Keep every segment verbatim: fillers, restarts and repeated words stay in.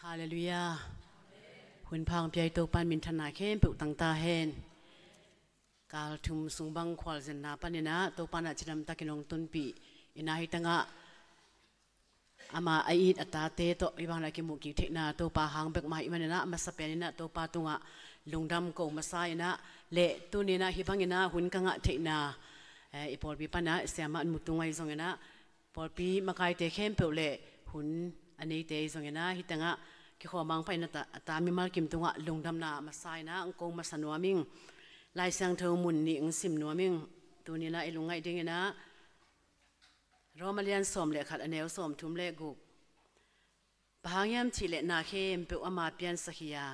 Halleluiah. Hun pha hong pia i Topa in minthanna khempeuh tang ta hen. Kal thum sung bang khualzinna panin ah Topa in ah cidamtakin hong tunpih in ah, hih tengah ama a it a tate tawh hih bangin ah kimuh kik theihna Topa hang bek mah ahih manin ah, a masa penin ah Topa tungah lungdam ko masa in ah, le tuni in ah hih bangin ah hun ka ngah theihna, eh, i pawlpi pan ah siamah in mu tung ahi zongin ah, pawlpi makaite khempeuh le hun a neite ahi zongin ah, hih tengah kikhawm hang pah in ah a ta, a ta mimal kim tungah lungdamna masa in ah hong ko masa nuam ing. Lai Siangtho mun nih hong sim nuam ing. Tuni in ah i lungngaih dingin ah Rom a lian sawm le khat, a neu sawmthum le guk. Bang hang hiam cih leh na khempeuh ama piansak hi a,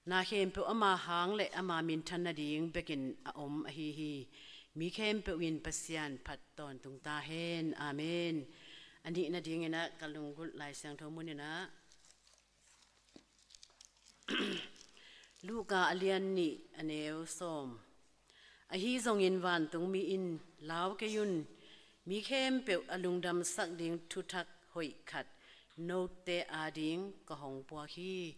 na khempeuh ama hang le ama minthan nading bekin a om ahi hi. Mi khempeuh in Pasian phat tawntung ta hen. Amen. A nihna dingin ah ka lunggulh Lai Siangtho mun in ah Luka a lian nih, a neu sawm. Ahi zongin vantungmi in, "Lau kei un, mi khempeuh a lungdamsak ding thuthak hoih khat note ading ka hong puak hi."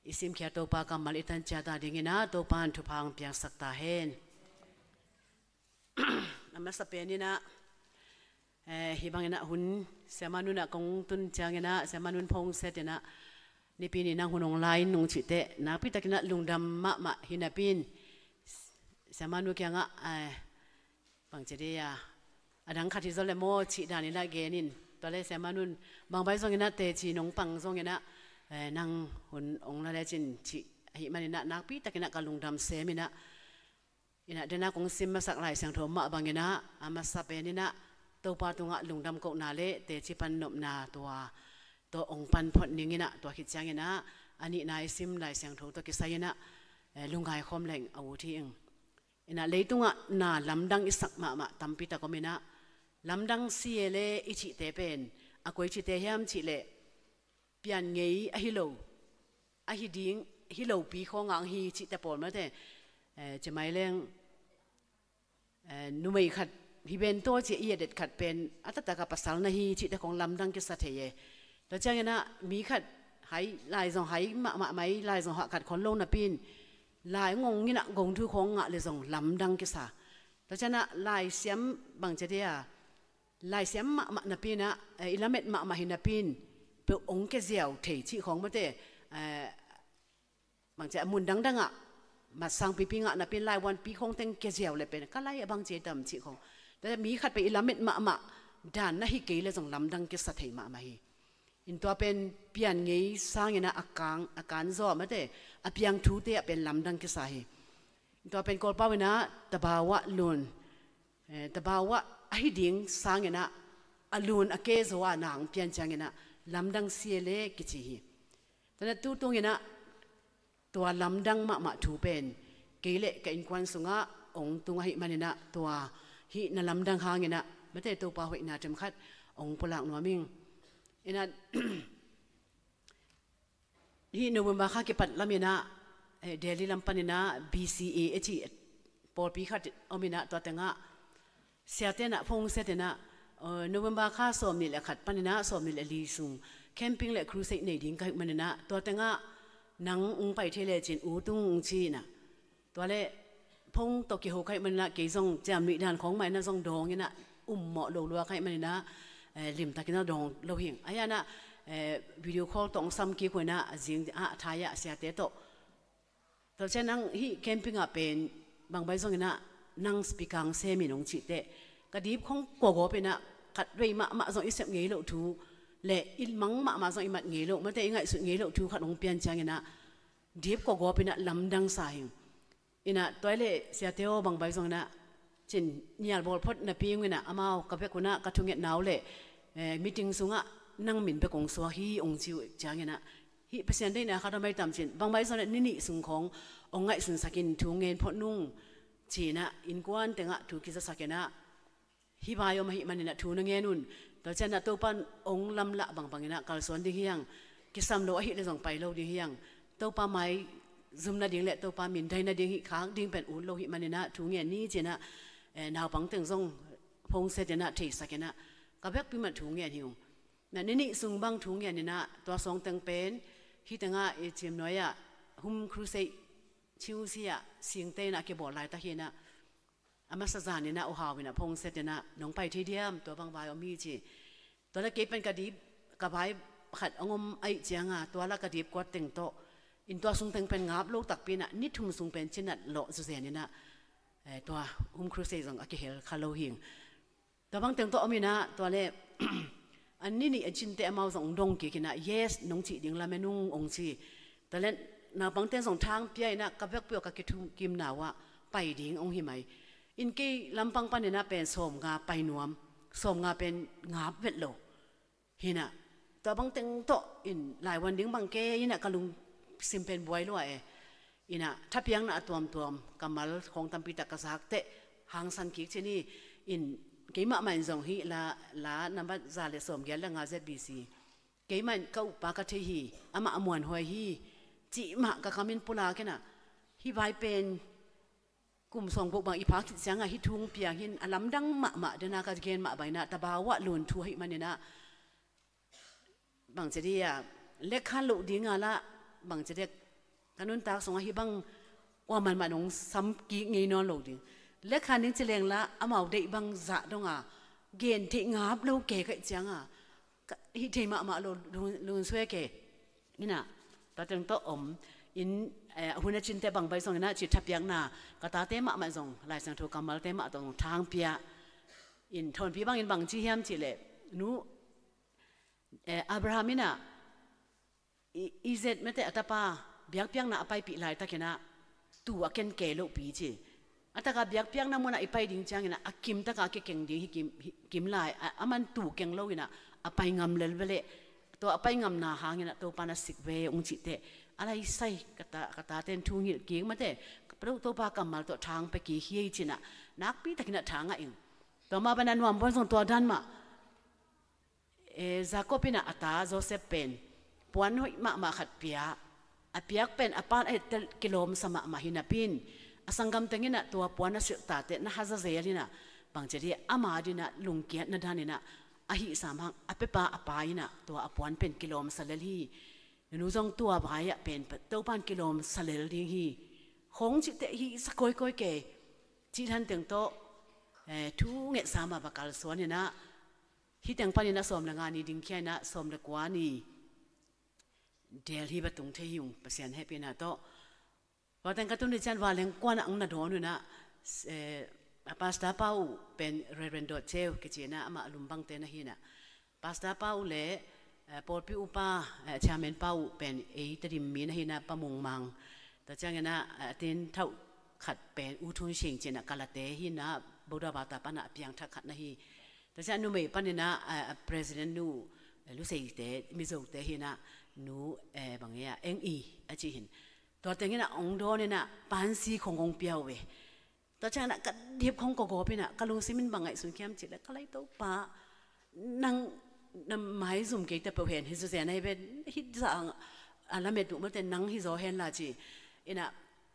I simkhia Topa kammal i tan ciat adingin ah Topa in thupha hong piaksak ta hen. A masa penin ah, eh, hih bangin ah hun Siamah Nun ah kong tun ciangin ah, Siamah Nun phone set in ah, "Nipi ni nang hun hong la in," nong cih teh, nakpi takin ah lungdam mahmah hi napi in, Siamah Nu kiangah, eh, bangci dia, a dang khat hi zaw le maw cih danin ah gen in. Tua le Siamah Nun, "Bang bai zongin ah teci nong pang zongin ah, eh, nang hun hong la lecin," cih ahih manin ah nakpi takin ah ka lungdam sem in ah, in ah, den a kong sim masak Lai Siangtho mah bangin ah, a masa penin ah Topa tungah lungdam kohna le teci pan nopna tua tawh hong pan phot ning in ah, tua khit ciangin ah a nihna i sim Lai Siangtho tawh kisai in ah, eh, lungngai khawm leng a ut hi ing. In ah, leitungah na lamdang i sak mahmah tampi tak om in ah, lamdang si e le i cihte pen a koi cihte hiam cih leh, pian ngei ahi lo, ahi ding hi lopi khawng ngang hi cihte pawl mate, eh, ci mai leng, eh, numei khat hi ven taw ci a, i a det khat pen a taktak a pasal na hi cihte khawng lamdang kisa thei e. Tua ciangin ah mi khat hai, lai zong hai mahmah mai, lai zong hah khat khon lo napi in, lai ngong in ah gong thu khawng ngah le zong lamdang kisa. Tua ciangin ah lai siam bangci dia, lai siam mahmah napi in ah, eh, i lamet mahmah hi napi in, peuh hong kia ziau thei cih khawng mate, eh, bangci a mun dangdang ah mat sangpipi ngah napi in, lai vuanpi khawng teng kia ziau le pen ka lai a bangci tam cih khawng. Tua mi khat pen i lamet mahmah dan na hi kei le zong lamdang kisa thei mahmah hi. In tua pen pian ngei sangin ah a kang, a kan zaw mate, a piang thute ah pen lamdang kisa hi. In tua pen Kawlpau in ah tabawa lun, eh, tabawa ahi ding sangin ah a lun a ke zaw a na hong pian ciangin ah lamdang si e le kici hi. Tua na tu tungin ah tua lamdang mahmah thu pen kei le ka innkuan sungah hong tung ahih manin ah tua hih na lamdang hangin ah mate Topa hoihna themkhat hong pulak nuam ing. In ah, hih November kha kipat lamin ah, eh, Delhi lam panin ah B C A a cih pawlpi khat om in ah, tua tengah siate in ah phone set in ah, eh, November kha sawmnih le khat panin ah sawmnih le li sung camping le crusade nei ding ka hih manin ah, tua tengah nang hong pai thei lecin ut ung, hong ci in ah. Tua le phone tawh kiho ka hih manin ah, kei zong ciamnuih dan khawng mah in ah zong dawng in ah, um mawh lo lua ka hih manin ah, eh, limtakin ah dawng lo hing. Ahi zongin ah, eh, video call tawh hong sam kik uh in ah, a zing ah a thai ah siate tawh, "Tua ciang nang hih camping ah pen bang bai zongin ah nang speaker hong sem in," hong cih teh, ka dip khawng kua gawp in ah, khatvei mahmah zong i sep ngei loh thu le i mang mahmah zong i mat ngei loh, mate i ngaihsut ngei loh thu khat hong pian ciangin ah, dip kua gawp in ah lamdang sa hing. In ah tua le siate aw, bang bai zongin ah cin nial bawl phot napi ung in ah, amau ka vek un ah ka thungetna uh le, eh, meeting sungah nang min bek hong suak hi, hong ci uh ciangin ah, "Hih Pasian deihna khat om ahi tam," cin, "Bang bai zongin ah ni nih sung khawng hong ngaihsunsak in, thu ngen phot nung," ci in ah innkuan tengah thu kizasak in ah, hih vai om ahih manin ah thu na ngen un. Tua ciang ah Topa in hong lamlah bangbang in ah kalsuan ding hi hang. Kisam lo ahih leh zong pai lo ding hi hang. Topa maizum nading le Topa mindaih nading hih khak ding pen ut lo ahih manin ah thu ngen ni, ci in ah, eh, naupang teng zong phone set in ah theisak in ah, ka vekpi mah thu ngen hi ung. Na ni nih sung bang thu ngen inah tua sawng teng pen hih tengah i Ciimnuai ah Home Crusade Chiusi ah Singte inah a kibawl laitak hi inah a masa zan inah U Hau inah phone set inah nong pai thei diam, tua bang vai om hi ci. Tua la kei pen ka dip ka vai khat hong om ahih cianga tua la ka dip kuat teng tawh in tua sung teng pen ngap lo takpi inah ni thum sung pen cinat lawh zuzen inah tua Home Crusade zong a kihel kha lo hing. Tua bang teng tawh om inah tua le a ni nih a cinte amau zong ong dong kik inah yes nong cih ding lamen ung ong ci. Tua le naupangte zong thang pia inah ka vekpi uh ka kithum kimna uh ah pai ding ong hi mai. In kei lampang pan inah pen sawm nga pai nuam, sawm nga pen ngap vet lo. Hi inah tua bang teng tawh in laivuan ding bang kei inah ka lungsim pen buai lua e. Inah thapiakna a tuamtuam kammal khawng tampi tak ka zak teh hangsan kik ci ni. In keimah mah in zong hih la la nambat za le sawm giat le nga Z B C keimah in ka uppa ka thei hi, amah a muanhuai hi cih mah ka kam in pulak inah hih vai pen kum sawm guk bang i pha khit cianga hih thu hong piang hi in a lamdang mahmah dena ka gen mah bang inah tabau ah lun thu ahih man inah bangci dia lekha loh dinga lah bangci dia ka nuntak sungah hih bang ua manmah nong sam kik ngei nawn lo ding. Lekha ning ci leng lah amau deih bang zah donga gen theih ngap lo kei kaih cianga hih thei mahmah lo lun sue kei. Inah tua teng tawh om in a hun a cinte bang bai zong inah ci thapiakna ka tate mahmah zong Lai Siangtho kammalte mah tawh zong thang pia in thawnpi bangin bang ci hiam cih leh nu Abraham inah i, Isaac mate a tapa biakpiakna a paipih laitak inah tuu a ken kei lohpi ci. A taka biakpiakna munah i pai ding ciang inah a kim taka a kikeng ding hi kim, hi kim lai a, a man tuu keng lo inah a pai ngam lel veleh tua a pai ngamna hang inah Topa na sik ve ung cih teh a lai sai ka ta, ka taten thu ngilh kik mate Topa kammal tawh thang pia kik hi ei ci inah nakpi tak inah thang ah ing. Tua mah bana nuam buan zong tua dan mah Jacob inah a ta Joseph pen puan hoih mahmah khat pia a piak pen a pan a et kilawmsa mahmah hi napi in a sanggam teng inah tua puan a silh tate na haza zel inah bangci dia ama dinah lungkiatna dan inah a hihsam hang a pepa a pa inah tua a puan pen kilawmsa lel hi. Nunu zong tua vai ah pen Topa in kilawmsa lel ding hi. Khawng cih teh hihsa kawikawi kei cih dan teng tawh thu ngetsa mah va kalsuan inah Hih teng panin a sawm le nga ni dingkhia inah sawm le kua ni Delhi va tung thei hi ung Pasian hehpihna tawh. Tua teng ka tun ni cian vanleng kuanah ang na dawn uh inah a pastor pa uh pen Reverend Dawt Ceu kici inah amah a lumbangte na hi inah pastor pa uh le pawlpi upa chairman pa uh pen ei Tedim mi na hi inah Pa Mung Mang. Tua ciang inah a tin thauh khat pen U Thun Sing ci inah Kalate hi inah Buddha bata panah a piangthak khat na hi. Tua ciang numei panin ah president nu Luseite Mizote hi inah nu bang e a Eng I a ci hin. Tua teng inah ong dawn inah pansi khong ong pia uh ve. Tua ciang inah ka dip khong ka gawp inah ka lungsim in bang ngaihsun khiam cih leh ka lai Topa nang na maizum kei te peuh hen hi zawzen ahi ve hih zah a lamet uh mate nang hi zaw hen la ci inah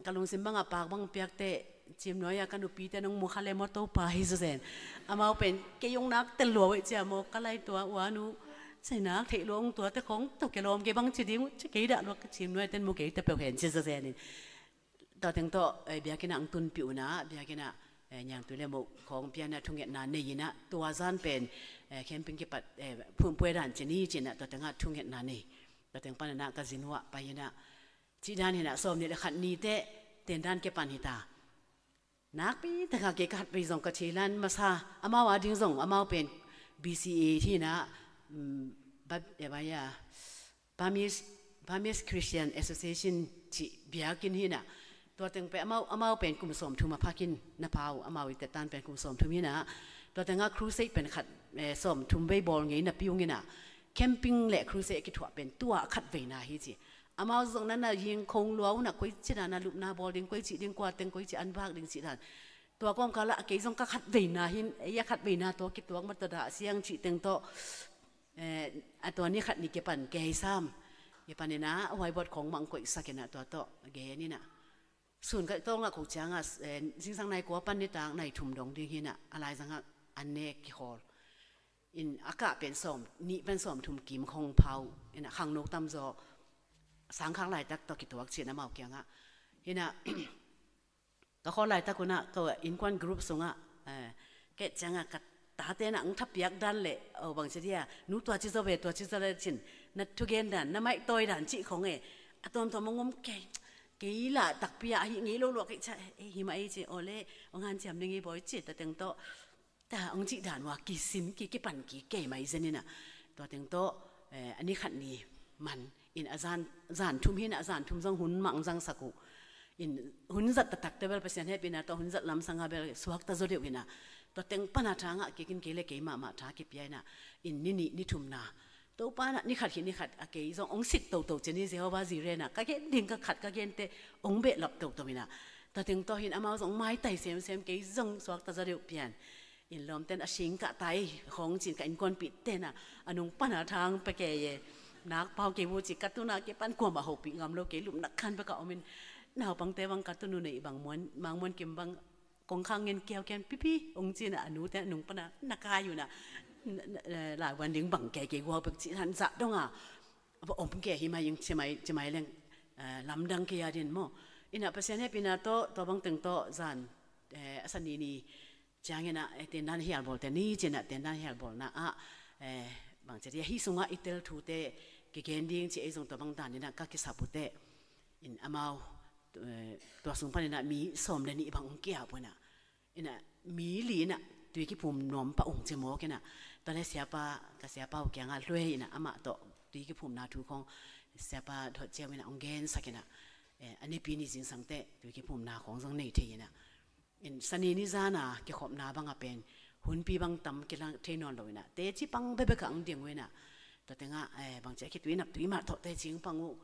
ka lungsim bangah pak bang piakte Ciimnuai ah ka nupite nong mu kha le maw Topa hi zawzen. Amau pen kei ong nak tel lua uh cia maw ka lai tua ua nu cai nak theih lua ong tuate khong tawh kilawm kei bang ci ding uh ci kei dah lua ka Ciimnuai ten mu kei te peuh hen ci zawzen in. Tua teng tawh biakinn ah ang tunpih uh inah biakinn ah niangtui le moh khawng pianah thungetna nei inah tua zan pen camping kipat phumpuai dan ci ni ci inah tua tengah thungetna nei. Tua teng pan inah ka zin uh ah pai inah cih dan hi inah sawm nih le khat ni teh ten dan kipan hi ta. Nakpi taka kei ka khatvei zong ka theilan masa amau a ding zong amau pen B C A hi inah Burmese, Burmese Christian Association cih biakinn hi inah tua teng pen amau, amau pen kum sawmthum a phakin na pau amau i tetan pen kum sawmthum hi inah tua tengah crusade pen khat sawmthum vei bawl ngei napi ung inah camping le crusade a kithuah pen tua a khatveina hi ci. Amau zong na na hing khong lua uh na koi ci dan a lupna bawl ding koi cih ding kua teng koi cih an vak ding cih dan. Tua kawmkal ah kei zong ka khatveina hin ei a khatveina tua kituak mataw dah siang cih teng tawh a tua ni khat ni kipan kei sam kipan inah a whiteboard khong mah ang koihsak inah tua tawh gen inah sun ka tawngah ko ciangah zingsang nai kua pan nitak nai thum dong ding hi inah a laizangah an ne kikhawl. in a kah pen sawm nih pen sawm thum kim khong pha uh. Ina khangno tamzaw sangkhak laitak tawh kituak ci-in amau kiangah. Ina ka khawl laitak unah ka innkuan group sungah, eh, kei ciangah ka tate na ang thapiak dan le, oh, bangci dia, nu tua ci zaw ve, tua ci zaw le cin, na thugen dan, na maihtawi dan cih khong e, a tuamtuam a ngom kei, kei lah takpi ah, ahi ngei lo luak kei ca, eh, himah ei ci, aw le, aw ngan ciam ning ei bawi ci, ta teng tawh, ta ong cih dan ua kisin ki kipan ki kei mai zen ina. Tua teng tawh, eh, a ni khat ni man in a zan, zan thum hi ina, a zan thum zong hun mah ong zangsak uh. In hun zat taktak te bel Pasian hehpihna tawh hun zat lamsang a bel suakta zaw deuh ina. Tua teng pana tha ngah kik in kei le kei mahmah tha kipia ina. In ni nih ni thumna Topa na ni khat hi ni khat a kei zong ong sik toto ci ni Jehovah Jireh na ka gen ding ka khat ka gente ong behlap toto ina. Tua teng tawh hin amau zong maitai semsem kei zong suakta zaw deuh pian. In lawmten a singkah tai khong cin ka innkuanpihte na a nung pana thang pe kei e. Nak pau kei bu ci ka tuna kei pan kuamah hopih ngam lo kei lupna khan pe ka om in naupangte bang ka tunu nei bang muan, mang muan kim bang kong khang ngen kiau kian pipi ong cina a nute a nung pana na kai una. Lai wan ding bang kei kei guau pek ci han zah donga. Om kei hi mai ing ci mai, ci mai leng, eh, lamdang kei a din maw. Ina Pasian hehpihna tawh, tua bang teng tawh zan, eh, a sa ni ni ciang ina, eh, tendan hialbawl te ni cina tendan hialbawlna ah, eh, bang ci dia hi sungah i tel thute kigen ding ci ei zong tua bang dan ina ka kisap ute. In amau, eh, tua sung pan ina mi sawm le nih bang ong kia puna. Ina mi li ina tui kiphum nuam pa ung ci mawk ina. Tua le siapa, ka siapa uh kiangah luai ina amah tawh tui kiphumna thu khong siapa Dot Ciau ina ong gensak ina. Eh, a nipi ni zingsang te tui kiphumna khong zong nei thei ina. In sa ni ni zana kikhopna bang a pen hunpi bang tam kilang thei nawn lo ina. Teci pang bebek a ong ding uh ina. Tua tengah, eh, bang ci a khitui nap tui mah tawh teci ong pang uh.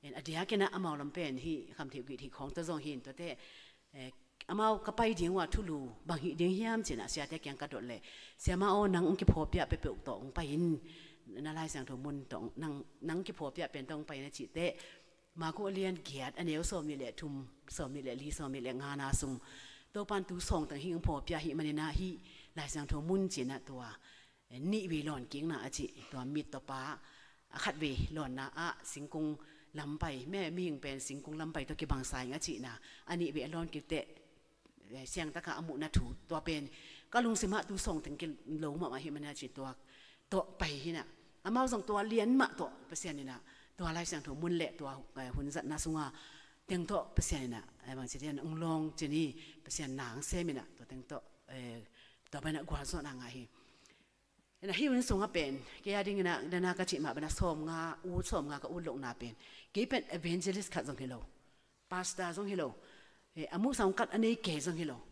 In a diak ina amau lam pen hi kham thei uh gih thei khong tawh zong hi in tua te, eh, amau ka pai ding ua thulu bang hih ding hiam cina siate kiang ka dot le. Siama aw nang ong kiphawpiah peuhpeuh tawh ong pai in. Na Lai Siangtho mun tawh nang, nang kiphawpiah pen tawh ong pai in a cih te. Marku a lian giat a neu sawm nih le thum, sawm nih le li, sawm nih le ngana sung. Topan tu sawng teng hih ong phawpiah hih man ina hih Lai Siangtho mun cina tua. Eh, nih vei lawn kikna a cih tua mit tawh pa a khat vei lawnna ah singkung lampai, me mihing pen singkung lampai tawh kibang sa ing a cihna a nih vei a lawn kik teh, eh, siangtaka a muhna thu tua pen ka lungsim ah tu sawng teng kilo mahmah hi mana cih tua tawh pai hi na. Amau zong tua lian mah tawh Pasian ina tua Lai Siangtho mun le tua, eh, hun zatna sunga teng tawh Pasian ina, eh, bang ci dian ong lawng cini Pasian nang sem ina tua teng tawh, eh, tua pai na gualzawhna ngah hi. Ina hih hun sungah pen kei a dingina dana ka cih mah bana sawm nga ut, sawm nga ka ut lohna pen kei pen evangelist khat zong hi lo, pastor zong hi lo, eh, a muhsa ong kat a nei kei zong hi lo.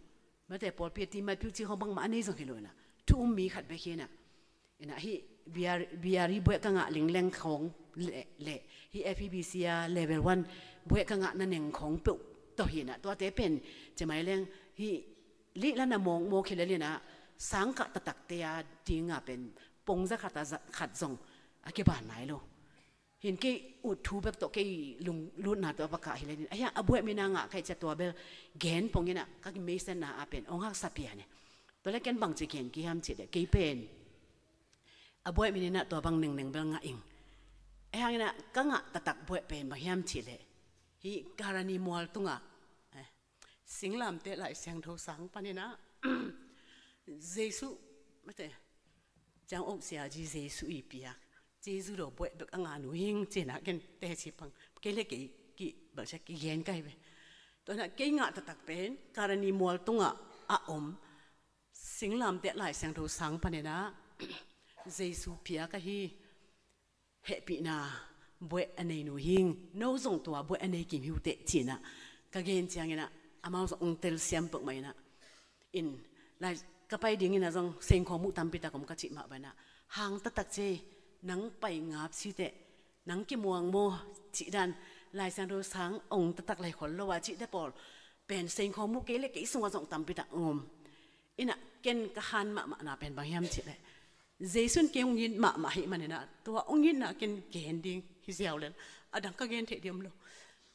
Mate pawlpi a ti mai piu ci hong bangmah a nei zong hi lo ina thu um mi khat bek hi ina. Ina hih B R, B R E buaih ka ngah lingleng khong le, le hih F E B C a level one buaih ka ngah na neng khong peuh tawh hi ina tuate pen ci mai leng hih lihlan a mawkmawk hi le lina sangkah taktakte a dinga pen pongza khat a za khat zong a kiban nai lo. Hin kei ut thu bek tawh kei lunglutna tawh a pakah hi le lina a hiang a buaih mina ngah kai cia tua bel gen pong ina ka kimeisenna a pen ong haksa pian e. Tua le ken bang ci gen ki hiam cih le kei pen a buaih mina tua bang nengneng bel ngah ing. A hiang ina ka ngah taktak buaih pen bang hiam cih le hih Karani mual tungah, eh, Singlamteh Lai Siangtho sang pan ina Jesu, mate, ciang uk sia ji Jesu i piak Jesu do buaih bek a ngah nu hing cina ken teci pang kei le kei ki bangsia kigen kai ve. Tua na kei ngah taktak pen Karani mual tungah a om Singlamteh Lai Siangtho sang pan ina Jesu piak ahi hehpihna buaih a nei nu hing, no zong tua buaih a nei kim hi uh teh cina ka gen ciang ina amau zong ong telsiam peuhmah ina. In lai ka pai ding ina zong sengkhawng muh tampi tak om ka cih mah bana hang taktak ci nang pai ngap ci teh nang kimuang maw cih dan Lai Siangtho sang ong taktak lai khol lo a cih te pawl pen sengkhawng muh kei le kei sungah zong tampi tak ong om. Ina ken ka han mahmahna pen bang hiam cih le Jesu in kei ong it mahmah hi man ina tua ong itna ken gen ding hi ziau lel. A dang ka gen theih ding om lo.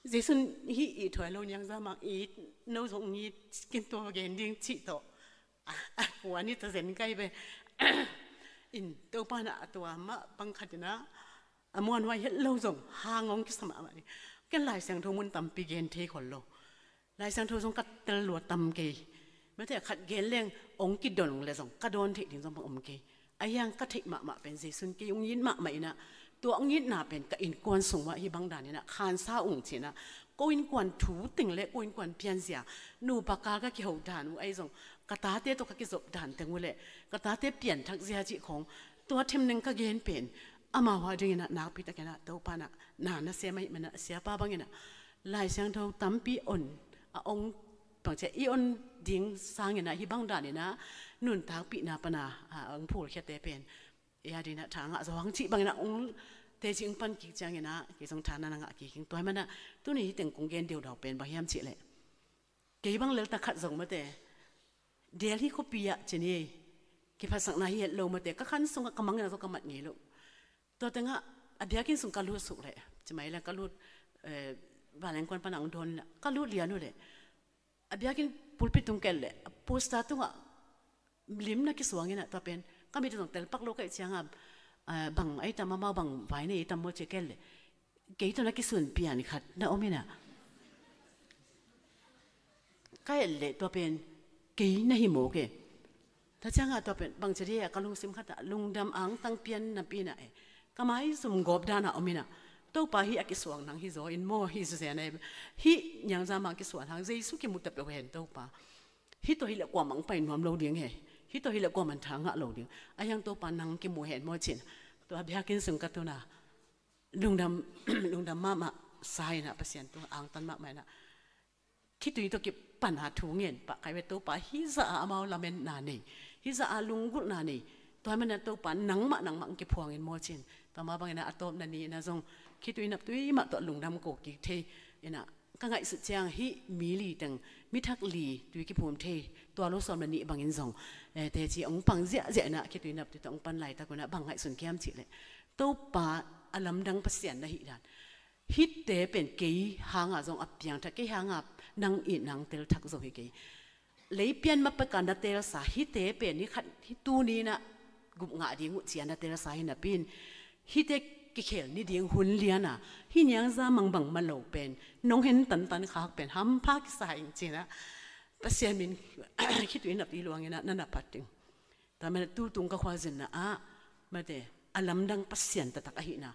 Jesu in hih it thuai lo niang za mang it no zong ong it ken tua gen ding cih tawh a kua ni ta zen kai ve. In Topa in ah a tua mah bang khat in ah a muanhuai het lo zong hang hong kisa mahmah ding. Ken Lai Siangtho mun tampi gen thei khol lo. Lai Siangtho zong ka tel lua tam kei. Mate a khat gen leng hong kidon le zong ka dawn theih ding zong bang om kei. A hiang ka theih mahmah pen Jesu in kei hong it mahmah in ah tua hong itna pen ka innkuan sung uah hih bang dan in ah khansa ung ci in ah ko innkuan thu teng le ko innkuan pianzia nupa kal ka kiho dan uh ahi zong ka tate tawh ka kizop dan teng uh le ka tate pianthak zia cih khong tua themneng ka gen pen amau a ding in ah nakpi tak in ah Topa in ah na na sem ahih man ah siapa bang in ah Lai Siangtho tampi on a ong pangcia i on ding sang in ah hih bang dan in ah nuntakpihna pan a ong phulkhiate pen i a ding in ah tha ngah zo hang cih bang in ah ong teci ong pan kik ciang in ah kei zong tha na na ngah kik ing. Tua ahih man ah tuni hih teng kong gen deudau pen bang hiam cih leh kei bang lel ta khat zong mate Delhi khuapi ah ci ni kiphasakna hi het lo mate ka khan sungah ka mang in ah zong ka mat ngei lo. Tua tengah a biakinn sung ka lut suk leh ci mai leh ka lut vanleng kuan pan a ong dawn in ah ka lut lian uh leh a biakinn pulpit tung kel leh a poster tungah lim na kisuang in ah tua pen ka mit zong telpak lo ka hih ciang ah bang ahi tam amau bang vai nei ahi tam maw ci kel leh kei tawh na kisun pian khat na om in ah ka et leh tua pen kei na hi mawk e. Tua ciang ah tua pen bang ci dih a ka lungsim khat ah lungdam angtang pian napi in ah e ka mai zum gawp dan ah om in ah Topa hih a kisuang nang hi zaw in maw hih zuzen a hih niangzam a kisuang hang Jesu kimu ta peuh hen Topa. Hih tawh hi leh kuamah ong pai nuam lo ding he. Hih tawh hi leh kuamah tha ngah lo ding a hiang Topa nang kimu hen maw ci in ah tua biakinn sung ka tun a lungdam lungdam mahmah sa in ah Pasian tungah angtan mahmah in ah khitui tawh kipan a thu ngen pah kai ve Topa hih zah a amau lametna nei hih zah a lunggulhna nei tua ahih man ah Topa nangmah nangmah ong kiphuang in maw ci in tua mah bang in ah a tawpna ni in ah zong khitui naptui mah tawh lungdam ko kik thei in ah ka ngaihsut ciang hih mi li teng mi thak li tui kiphum thei tua lo sawm le nih bang in zong teci ong pang ziahziah in ah khitui naptui tawh ong pan laitak un ah bang ngaihsun kiam cih leh Topa a lamdang Pasian na hih dan hihte pen kei hang a zong a piangthak kei hang a nang in nang telthak zo hi kei. Lei pian ma pek a na telsa hihte pen hih khat hih tuni in ah gup ngah ding uh ci a na telsa hi napi in hihte kikhel ni ding hun lian a hih niangzam a bangmah lo pen nong hen tantan khak pen hampha kisa ing ci in ah Pasian min khitui naptui luang in ah na na phat ding. Tua man ah tu tung ka khualzinna ah mate a lamdang Pasian taktak ahihna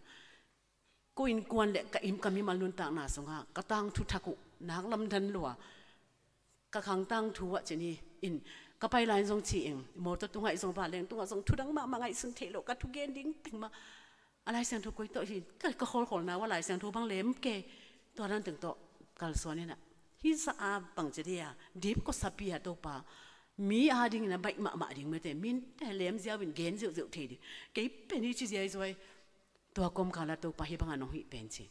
ko innkuan le ka inn ka mimal nuntakna sungah ka tangthu thak uh nak lamdang lua ka khang tangthu ah ci ni in ka pai lai zong ci ing mawtaw tungah i zong vanleng tungah zong thudang mahmah ngaihsun theih loh ka thugen ding teng mah a Lai Siangtho koi tawh hi ka kholkholna uh a Lai Siangtho bang lem ke tua dan teng tawh kalsuan in ah hih zah a bang ci dih a dip kawsapi a Topa mi a ding in ah baih mahmah ding mate min te lem ziau in gen ziauziau thei ding kei pen hi ci ziai zuai. Tua kawmkal ah Topa hih bang a nong hih pen ci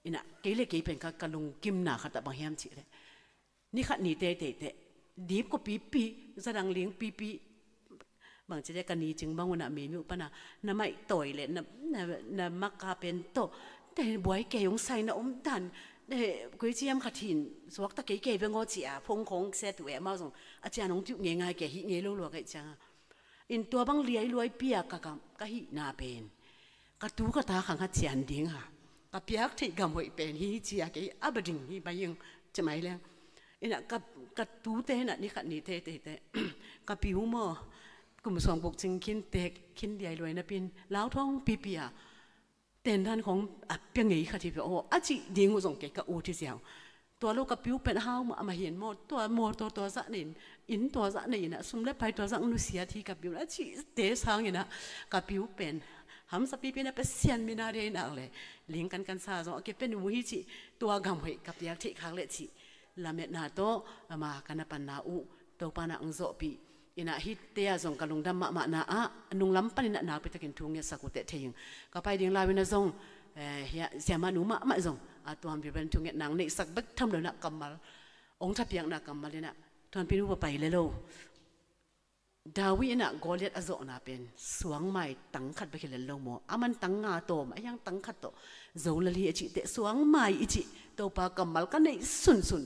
in ah kei le kei pen ka ka lungkimna khat ah bang hiam cih leh ni khat ni teitei teh dip ko pipi zadang ling pipi bang ci leh ka ni cing bang un ah mi mi uh pan a na maih tawi le na na maka pen tawh te buai kei ong sai na om dan koi ciam khat hin suak ta kei kei beng aw ci a phone khong set uh e amau zong a cian ong tiuh ngeingai kei hih ngei lo lua kei ciang a in tua bang liai luai pia ka gam ka hihna pen ka tu ka ta khang a cian ding a ka piak theih gam hoih pen hi ci a kei a ba ding hi ba ing ci mai leng in ah ka ka tute in ah ni khat ni teitei teh ka piu maw kum suang buk cing khin tek khin liai luai napi in lau thawng pipi a ten dan khong a pia ngei khat hi pia aw a cih ding uh zong kei ka ut hi ziau. Tua lo ka piu pen a hau mah a mah hin maw tua mawtaw tua zah nei in tua zah nei in ah sum le pai tua zah nusiat hi ka piu a cihte sang in ah ka piu pen hamsa pipi in ah Pasian min a dei nak le ling kankan sa zong a kipen uh hi cih tua gam hoih ka piak theih khak le cih lametna tawh ama ka na panna uh Topa na ang zawhpih in ah hihte ah zong ka lungdam mahmahna ah nunglam panin ah nakpi takin thu ngetsak uh teh thei ing. Ka pai ding lau in ah zong eh, hiah siamah nu mahmah zong a tuam viven thu ngetna ang neihsak bek tham lo in ah kammal ong thapiakna kammal in ah thuanpin uh va pai le lo. David in ah Goliath a zawhna pen suangmai tang khat bek hi lel lo maw a man tang nga tawm a hiang tang khat tawh zo lel hi a cih teh suangmai i cih Topa kammal ka neih sunsun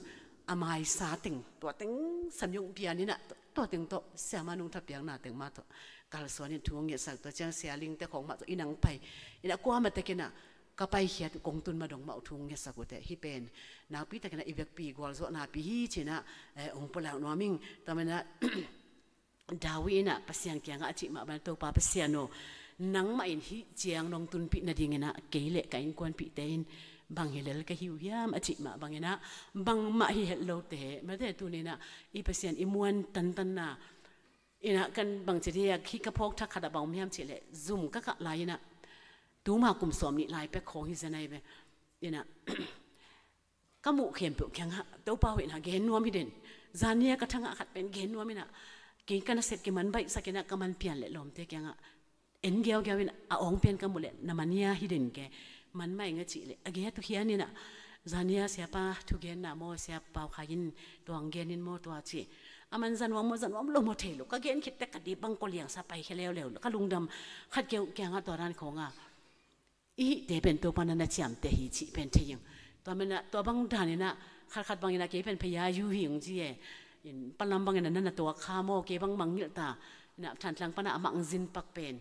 a maisa teng tua teng samyung pian in ah tua teng tawh siamah nung thapiakna teng mah tawh kalsuan in thu hong ngetsak, tua ciang sialingte khawng mah tawh i nang pai. Inah kuamah tekinah ka paikhiat kong tun ma dong mah uh thu hong ngetsak uh teh. Hih pen nakpi takinah i vekpi gualzawh napi hi cinah, eh, hong pulak nuam ing. Tua manah David inah Pasian kiangah a cih mah bang, Topa Pasian aw, nangmah in hih ciang nong tunpih nadinginah kei le ka innkuanpihte in bang hi lel ka hi uh hiam a cih mah banginah, bangmah hi het lote, mate tuninah i Pasian i muan tantanna inah kan bangci dia, khi ka phawk thak khatah bang om hiam cihleh, zum ka kah lai inah tuma kum sawm nih lai pek khawng hi zen ahi ve. Inah ka muh khempeuh kiangah Topa hoihna gen nuam hi den. Zania ka thangah khat pen gen nuam inah, kei ka nasep kiman baihsak inah ka man pian le lawmte kiangah en giaugiau in a awng pian ka muh leh na man hia hi den ke. Man mah ing a cih leh a gei a tu hian inah, zania siapa thugenna maw, siapa pau khai in tuang gen in maw tua ci. A man za nuam maw, za nuam lo maw thei lo. Ka gen khit tek ka dip bang kua liangsa pai khia leuleu lo. Ka lungdam khat keu kiangah tua dan khawngah i hihte pen Topa na na ciamteh hi cih pen thei ing. Tua manah tua bang daninah khatkhat banginah kei pen phayayu hi ung ci e. In palam banginah na na tuak kha maw, kei bang mangngilh ta. Inah Thantlang panah a mangzin pak pen,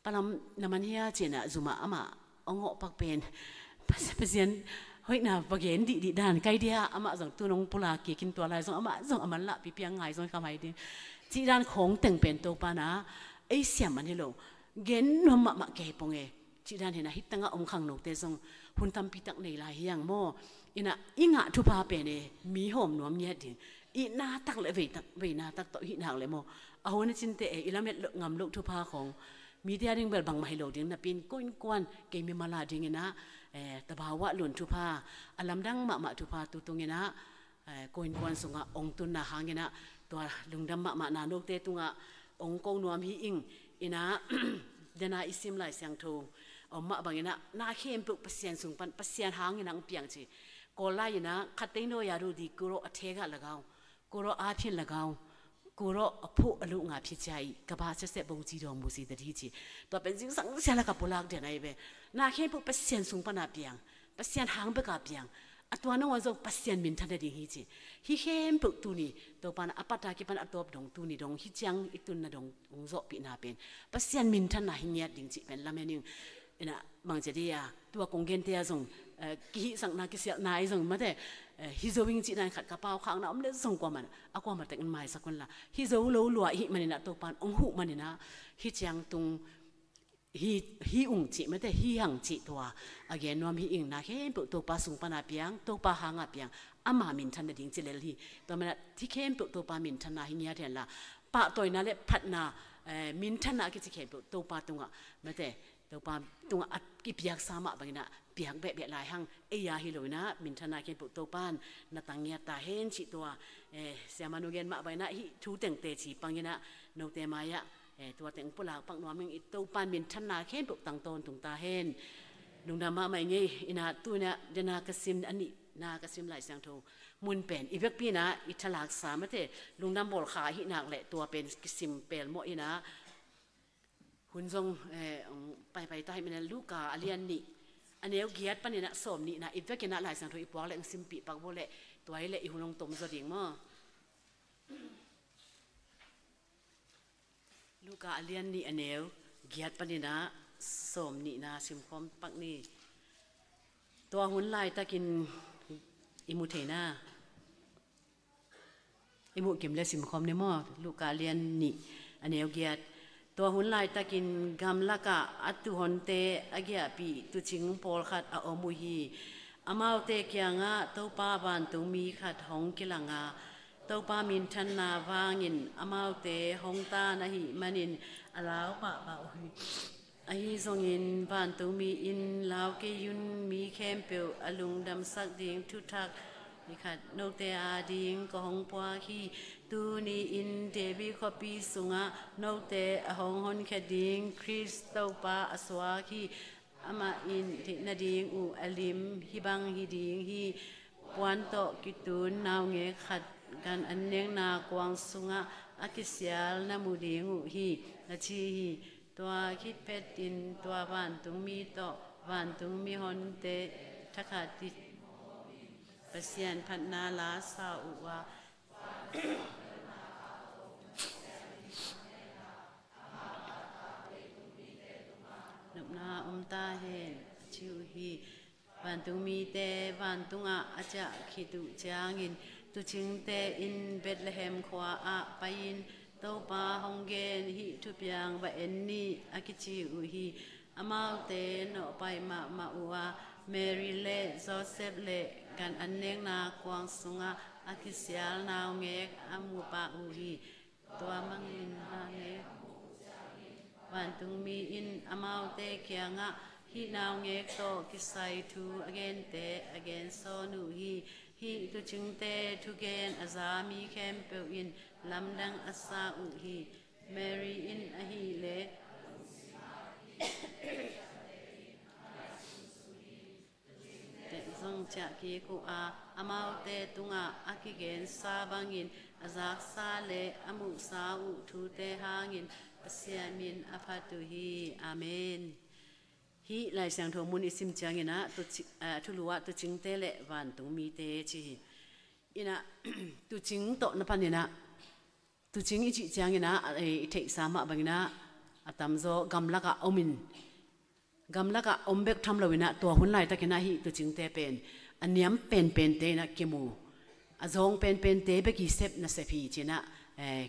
palam na man hia cinah zumah amah hong hawh pak pen, Pas- Pasian hoihna va gen dihdih dan kai dia, amah zong tu nong pulak kik in, tua lai zong amah zong a man lahpi piang ngai zong kha mai ding. Cih dan khawng teng pen Topa na ei siam man hi lo. Gen nuam mahmah kei pong e. Cih dan hinah hih tangah om khangnote zong hun tampi tak nei lai hi ang maw. Inah i ngah thupha pen e, mi hawm nuam ngiat ding. Itna tak le vei tak, veina tak tawh hih nak le maw, a hun a cinte e, i lamet loh, ngam loh thupha khawng mite a ding bel bangmah hi lo ding napi in, koinkuan kei mimal a dinginah, eh, Tabau ah lun thupha, a lamdang mahmah thupha tu tunginah, eh, koinkuan sungah ong tunna hanginah tua lungdam mahmahna note tungah ong ko nuam hi ing. Inah dena i sim Lai Siangtho om mah banginah na khempeuh Pasian sung pan, Pasian hanginah ong piang ci. Kawl lai inah khattei nawi a ru di kuro a thega lagau, kuro a phin lagau, kuro a phuh a luh nga phi cia i ka ba sese bong ci dong mu si dadi ci. Tua pen zingsang sia la ka pulak den ahi ve. Na khempeuh Pasian sung pan a piang, Pasian hang bek a piang. A tua nong a zong Pasian minthan nading hi ci. Hih khempeuh tuni Topa na a pata kipan a tawp dong, tuni dong hih ciang i tunna dong ong zawhpihna pen Pasian minthanna hi ngiat ding cih pen lamen ing. Inah bangci dia tua kong gente a zong, eh, kihihsakna kisialhna i zong mate, eh, hi zo ing cihna in khat ka pau khakna om le zong kuaman a kuamah tek in maisak unla, hi zo lo lua i hih maninah Topa in ong huh maninah hih ciang tung hi, hi ung cih mate, hi hang cih tua a gen nuam hi ing. Na khempeuh Topa sung pan a piang, Topa hang a piang, ama minthan nading ci lel hi. Tua manah hih khempeuh Topa minthanna hi ngiat henla, pahtawina le phatna, eh, minthanna a kici khempeuh Topa tungah mate, Topa tungah a kipiaksa mah banginah piak behbeh lai hang. Ei a hi loinah minthanna khempeuh Topa in na tang ngiat ta hen cih tua, eh, siamanu gen mah banginah hih thu teng teci panginah note mai-ah, eh, tua teng pulak pak nuam ing. I Topa in minthanna khempeuh tang tawntung ta hen. Lungdam mahmah ing ei. Inah tunah dena ka sim, a nihna ka sim Lai Siangtho mun pen i vekpi inah i thalaksa mate, lungdam bawlkha ahih nak le tua pen kisim pelmawh inah hun zong, eh, paipai ta hih manin Luka a lian nih, a neu giat paninah sawm nihna i vekinah Lai Siangtho i puak le ong simpih pak bo le, tua hi le i hun ong tom zaw ding maw. Luka a lian nih, a neu giat paninah sawm nihna simkhawm pak ni. Tua hun laitakin i mu theina i muh kim le simkhawm ni maw. Luka lian nih, a neu giat. Tua hun laitakin gamlakah a tuuhonte a giahpih tuucing pawlkhat a om uh hi. Amaute kiangah Topa vantungmi khat hong kilanga, Topa minthanna vangin amaute hong tan ahih manin a lau mahmah uh hi. Ahi zongin vantungmi in lau kei un, mi khempeuh a lungdamsak ding thuthak ni khat note ading ka hong puak hi. Tuni-in David khuapi sungah note a hong honkhia ding Khrist Topa a suak hi. Amah in theih nading uh a lim hih bang hi ding hi. Puan tawh kitun naungek khat gan an nekna kuang sungah a kisial na mu ding uh hi, a ci hi. Tua khit phetin tua vantungmi tawh vantungmi honte thakhatin Pasian phatna la sa uh a, ta hen, a ci uh hi. Vantungmite vantungah a ciah khit uh ciangin tuucingte in Bethlehem khua-ah pai-in, "Topa hong gen, hih thupiang va en ni," a kici uh hi. Amaute nawhpai mahmah uh a, Mary le Joseph le gan an nekna kuang sungah a kisial naungek a mu pah uh hi. Tua bangin naungek vantungmi in amaute kiangah hih naungek tawh kisai thu a gente a gensawn uh hi. Hih tuucingte thugen a za mi khempeuh in lamdang a sa uh hi. Mary in ahih leh zong ciah kik uh a, amaute tungah a kigensa bangin a zaksa le a muhsa uh thute hangin Pasian min a phat uh hi. Amen. Hih Lai Siangtho mun i sim ciangin ah, tuuci-, ah, thulu ah tuucingte le vantungmite ci hi. In ah, tuucing tawh na panin ah, tuucing i cih ciangin ah, eh, i theihsa mah bangin ah, a tamzaw gamlakah om in, gamlakah om bek tham loin ah, tua hun laitakin ah hih tuucingte pen a niam penpente in ah kimu, a zawng penpente bek i sep nasep hi ci-in ah, eh,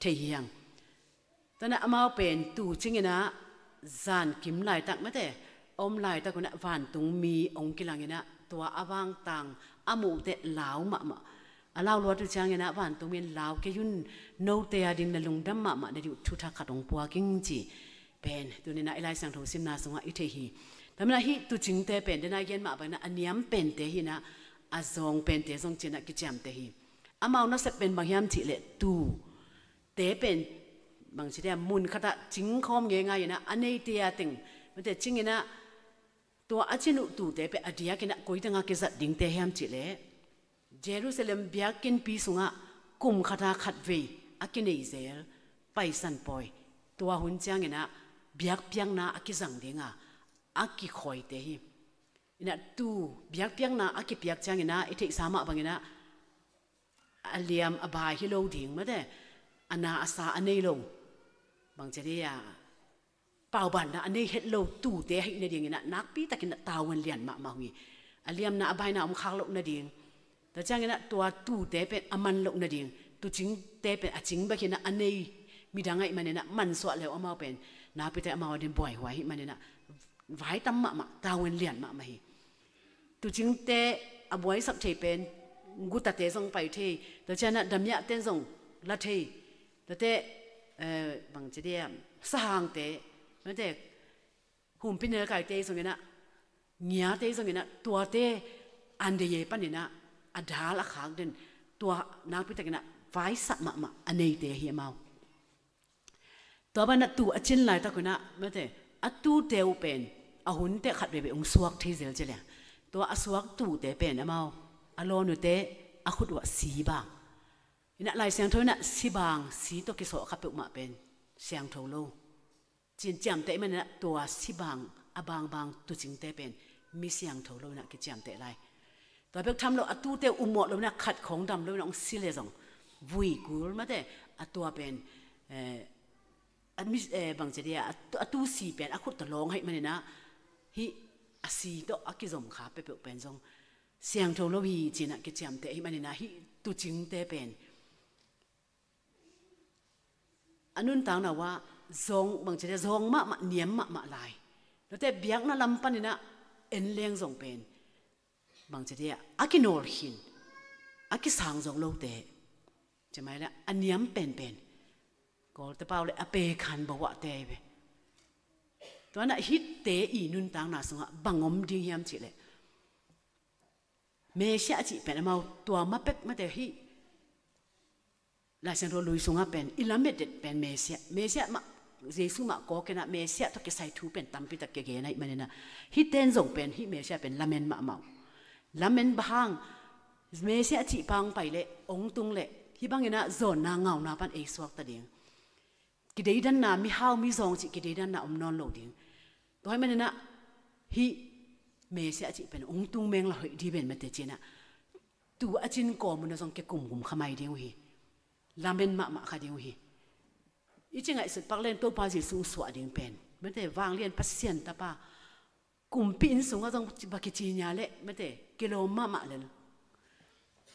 thei hi hang. Tua in ah amau pen tuucing in ah zankim laitak mate, om laitak un ah vantungmi hong kilang in ah, tua a vangtang a muh teh lau mahmah. A lau luat uh ciangin ah vantungmi in, "Lau kei un, note a ding na lungdam mahmah na ding uh thuthak khat hong puak ing," ci pen tuni in ah i Lai Siangtho simna sungah i thei hi. Tua manin ah hih tuucingte pen, den a i gen mah bangin ah, a niam pente hi in ah, a zawng pente zong ci-in ah kiciamteh hi. Amau nasep pen bang hiam cih leh, tuute pen bangci dia, mun khatah cingkhawm ngeingai in ah, a neite a teng mate cing in ah, tua a cin uh tuute pen a diakin ah koi tengah kizat dingte hiam cih leh, Jerusalem biakinnpi sungah kum khatah khatvei a kinei zel Paisan Pawi, tua hun ciangin ah biakpiakna a kizang ding a, a kikhawite hi. In ah tuu biakpiakna a kipiak ciangin ah i theihsa mah bangin ah, a liam a bai hi lo ding mate, a na a sa a nei lo, bangci dia, paubanna a nei het lo tuute ahih nadingin ah nakpi takin ah tavuan lian mahmah uh hi. A liamna a baina om khak loh nading, tua ciangin ah tua tuute pen a man loh nading, tuucingte pen a cing bek hi in ah a nei midang ahih manin ah mansuah le uh amau pen nakpi takin amau a ding buaihuai ahih manin ah vai tam mahmah, tavuan lian mahmah hi. Tuucingte a buaisak thei pen gutate zong pai thei, tua ciangin ah damiahte zong la thei, tuate, eh, bangci dia, sahangte, tuate, humpinelkaite zongin ah, ngiate zongin ah, tuate an dei e panin ah a dal a khak den, tua nakpi takin ah vaisak mahmah a neite hi amau. Tua banah tuu a cin laitak un ah mate, a tuute uh pen a hun teh khat veve hong suak thei zel ci leng, tua a suak tuute pen amau a lawn uhte a khut uh ah si bang. In ah Lai Siangtho in ah si bang, si tawh kisawh kha peuhmah pen siangtho lo ci-in ciamteh ahih manin ah, tua si bang a bangbang tuucingte pen mi siangtho lo in ah kiciamteh lai. Tua bek tham lo, a tuute uh ummawh lo in ah, khat khawng dam lo in ah hong si leh zong, vui kul mate, a tua pen, eh, a mi, eh, bangci dia, a tu, a tuu si pen a khut tawh lawng ahih manin ah, hih a si tawh a kizom kha peuhpeuh pen zong siangtho lo hi ci-in ah kiciamteh ahih manin ah, hih tuucingte pen a nuntakna uh ah zawng, bangci dia, zawng mahmah, niam mahmah lai. Tuate biakna lam panin ah en leng zong pen, bangci dia, a kinawl khin, a kisang zo lote, ci mai leh a niam penpen, Kawlte pau leh a pekhan bawahte ahi ve. Tua in ah hihte i nuntakna sungah bang om ding hiam cih leh, Messiah a cih pen amau tua ma pek mate, hih Lai Siangtho lui sungah pen i lamet det pen Messiah, Messiah mah, Jesu mah kawk in ah, Messiah tawh kisai thu pen tampi tak kigen ahih manin ah, hihte in zong pen hih Messiah pen lamen mahmah uh. Lamen bang hang, Messiah a cihpa hong pai leh, hong tung leh, hih bangin ah zawnna ngauna pan ei suakta ding, kideidanna, mihau mizawng cih kideidanna om nawn lo ding. Tua ahih manin ah hih Messiah a cih pen hong tung meng la hoih ding ven mate ci-in ah, tuu a cin kawm un ah zong kikumkum kha mai ding uh hi. Lamen mahmah kha ding uh hi. I ci ngaihsut pak leng Topa Jesu hong suah ding pen, mate, vanglian Pasian Tapa, Kumpi inn sungah zong va kici nia leh mate kilawm mahmah lel.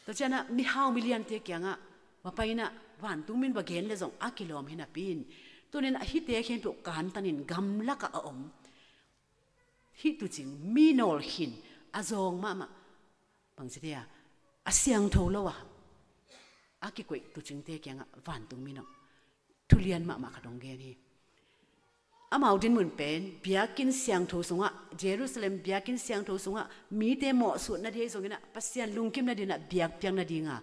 Tua cianah mihau miliante kiangah va pai inah vantungmi in va gen leh zong a kilawm hi napi in, tuninah hihte khempeuh kantanin gamlakah a om hih tuucing mi nawl khin a zawng mahmah, bangci thei a, a siangtho lo a a kikoih tuucingte kiangah vantungmi in thulian mahmah khat hong gen hi. Amau dinmun pen biakinn siangtho sungah, Jerusalem biakinn siangtho sungah mite mawhsuat nading ahi zonginah Pasian lungkim nadinah biakpiak nadinga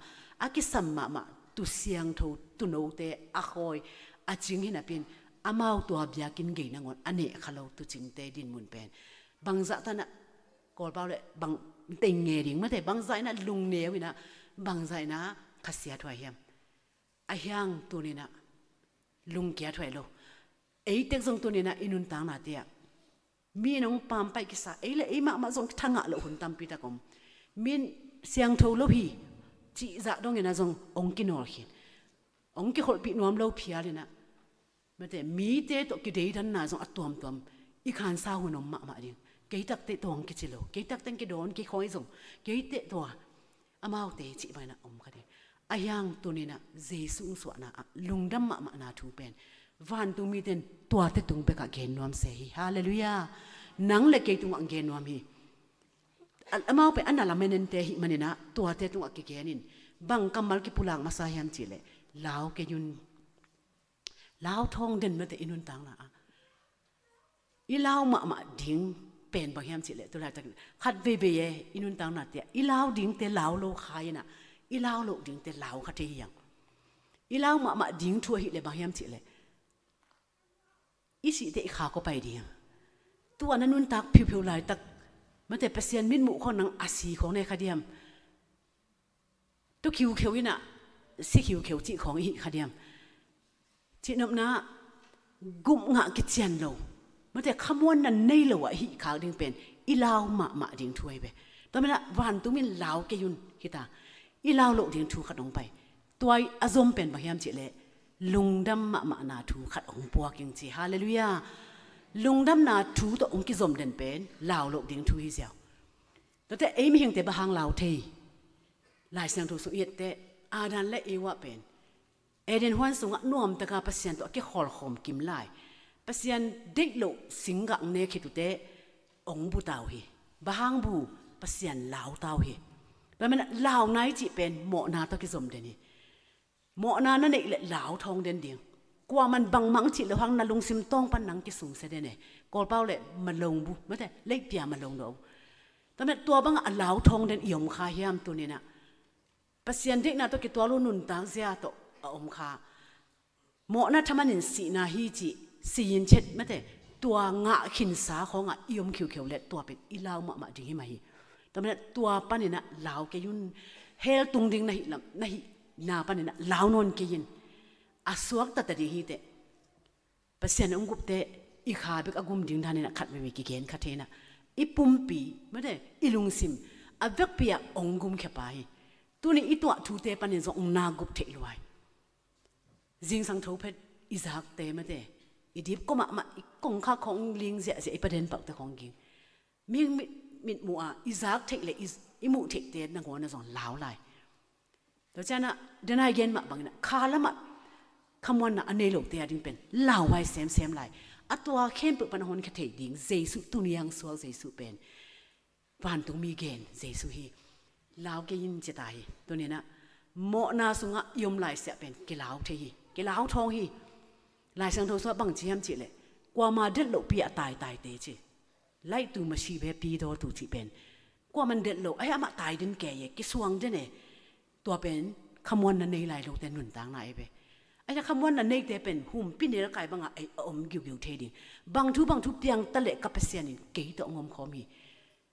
a kisam mahmah tuu siangtho tuunote a khawi a cing hi napi in, amau tua biakinn gei nangawn a nehkha lo tuucingte dinmun pen bangzah tanah Kawlpau le bang teng nge ding mate, bangzah inah lungneu inah, bangzah inah khasia thuai hiam? A hiang tuninah lungkia thuai lo. Eitek zong tuninah i nuntaknate ah mi in hong pampaih kisa, ei le ei mahmah zong thangah loh hun tampitak om. Mi in siangtho lo hi cihzah donginah zong hong kinawl khin, hong kikholhpih nuam lo phial inah mate mite tawh kideidanna zong a tuamtuam i khansa hun om mahmah ding. Kei takte tawh hong kici lo, kei takte hong kidawn, kei khawng ahi zong, keite tua, amaute cih banginah om kha ding. A hiang tuninah Jesuh hong suahna ah lungdam mahmahna thu pen vantungmite in tuate tung bekah gen nuam se hi. Halleluiah. Nang le kei tungah gen nuam hi. A, amau pen a na lamenente hih maninah tuate tungah kigen in, bang kammal kipulak masa hiam cihleh, lau kei un. Lau thawng den mate i nuntakna ah i lau mahmah ding pen bang hiam cihleh, tu laitakin khat veivei e i nuntaknate ah i lau dingte lau lo kha inah i lau loh dingte lau kha thei hiang. I lau mahmah ding thu ahileh bang hiam cihleh, i sihte i kha kua pai ding? Tua na nuntak phiuphiu laitak mate Pasian mitmuh khawng nang a si khawng ne kha diam? Tu khiukheu inah si khiukheu cih khawng i hih kha diam? Cihnopna gupngah kician lo mate khamuanna nei lo ah i hih khak ding pen i lau mahmah ding thu ahi ve. Tua manah vantungmi in lau kei un hita, i lau loh ding thu khat hong pai. Tua a zom pen bang hiam cihleh, lungdam mahmahna thu khat hong puak ing ci. Halleluiah. Lungdamna thu tawh hong kizom den pen lau loh ding thu hi ziau. Tuate ei mihingte bang hang lau thei? Lai Siangtho sung i etteh Adam le Eva pen Eden huan sungah nuamtaka Pasian tawh a kikholhkhawm kim lai, Pasian deih loh singgah hong ne khit uh teh hong bu ta uh hi. Bang hang bu? Pasian lau ta uh hi. Tua manah lau nai cih pen mawhna tawh kizom den hi. Mawhna na neih leh lau thawng den ding. Kuaman bangmah hong cih loh hang na lungsim tawng pan nang kisungsia den e. Kawlpau le malong bu mate, leihpia malong dawh. Tua manah tua bangah a lau thawng den i om kha hiam tuninah? Pasian deihna tawh kitual uh nuntak zia tawh a om kha. Mawhna thaman in sihna hi cih, si in chet mate, tua ngah khinsa khawngah i om khiukheu leh tua pen i lau mahmah ding hi mah hi. Tua manah tua paninah lau kei un, hell tung ding na hih lam, na hihna paninah lau nawn kei in. A suakta ta ding hi teh. Pasian hong gupte i kha bek a gum ding daninah khat veivei kigen kha thei inah, i pumpi mate, i lungsim a vekpi ah hong gumkhia pa hi. Tuni i tuah thute panin zong hong na gup theih luai. Zingsang thophet i zakte mate, i dip kua mahmah, i kongkhak khawng ling ziahziah, i paden pakte khawng ging. Mihing mit, mitmuh ah i zak theih le i, i muh theihte nangawn ah zong lau lai. Tua cianah denai gen mah banginah kha lamah khamuanna a nei lote a ding pen lau vai semsem lai. A tua khempeuh pan a honkhia thei ding Jesuh, tuni a hong suak Jesuh pen vantungmi gen Jesuh hi. Lau kei in ci ta hi. Tuninah mawhna sungah i om laisiah pen kilau thei hi, kilau thawng hi. Lai Siangtho sungah bang ci hiam cihleh, kuama delh lohpi a taitaite ci. Laitu masi ve pi daw tu cih pen kuaman delh lo, ahi amah tai den kei e, kisuang den e. Tua pen khamuanna nei lai lote nuntakna ahi ve. Ahi khamuanna neite pen humpi nelkai bangah ei a om giugiu thei ding. Bang thu bang thu piang ta leh ka Pasian in kei tawh hong omkhawm hi.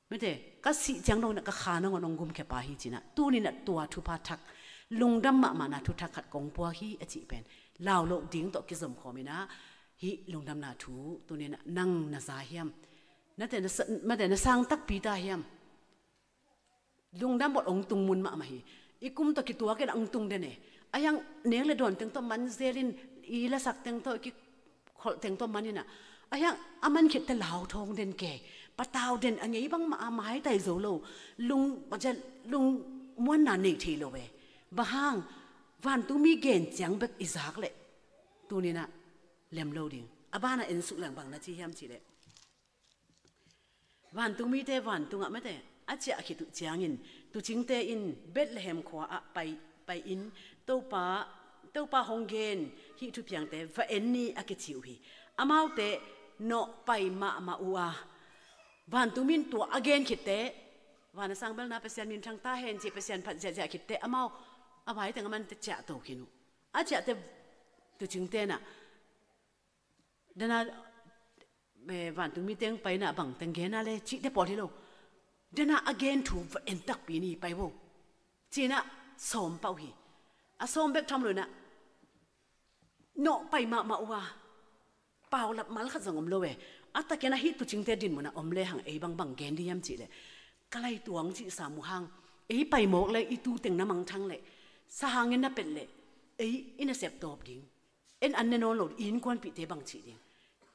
Mate, ka sih ciang dongin ka kha nangawn hong gumkhia pa hi cinah, tuninah tua thupha thak, lungdam mahmahna thu thak khat kong puak hi a cih pen lau loh ding tawh kizomkhawm inah, hih lungdamna thu tuninah nang na za hiam? Nate na sa-, mate na sang takpi ta hiam? Lungdam bawlh hong tung mun mahmah hi. I kum tawh kituakin hong tung den e. Ahi hang nek le dawn teng tawh man zelin, i lasak teng tawh, i kikholh teng tawh man inah, ahi hang a man khitte lau thawng den kei. Patau den a ngei bangmah a maitai zo lo, lung, lungmuanna nei thei lo e. Bang hang, vantungmi gen ciang bek i zak leh tuni-in ah lem lo ding. A banah en suk leng bang na ci hiam cih leh, vantungmite vantungah mate a ciah khit uh ciangin tuucingte in Bethlehem khua ah pai, pai-in Topa, Topa hong gen hih thupiangte va en ni a kici uh hi. Amaute nawh pai mahmah uh a, vantungmi in tua a gen khitteh, van a sang belna Pasian minthang ta hen ci-a Pasian phat ziahziah khitteh amau a vai teng a mante ciahto khin uh. A ciahteh tuucingte in ah, dena, eh, vantungmi teng paina bang teng gen a le cihte pawl hi lo. Dena a gen thu va en takpi ni, pai vo, ci-in ah sawm pah uh hi. A sawm bek tham lo-in ah nawh pai mahmah uh a, paulap mal khat zong om lo e. A takin ah hih tuucingte dinmun ah om lehang ei bang bang gen ding hiam cih leh, ka lai tuang cih sam uh hang, ei pai mawk leh i tu teng na mangthang leh, sa hangin na pet leh, ei i nasep tawp ding, en an ne nawn lo, i innkuanpihte bang cih ding.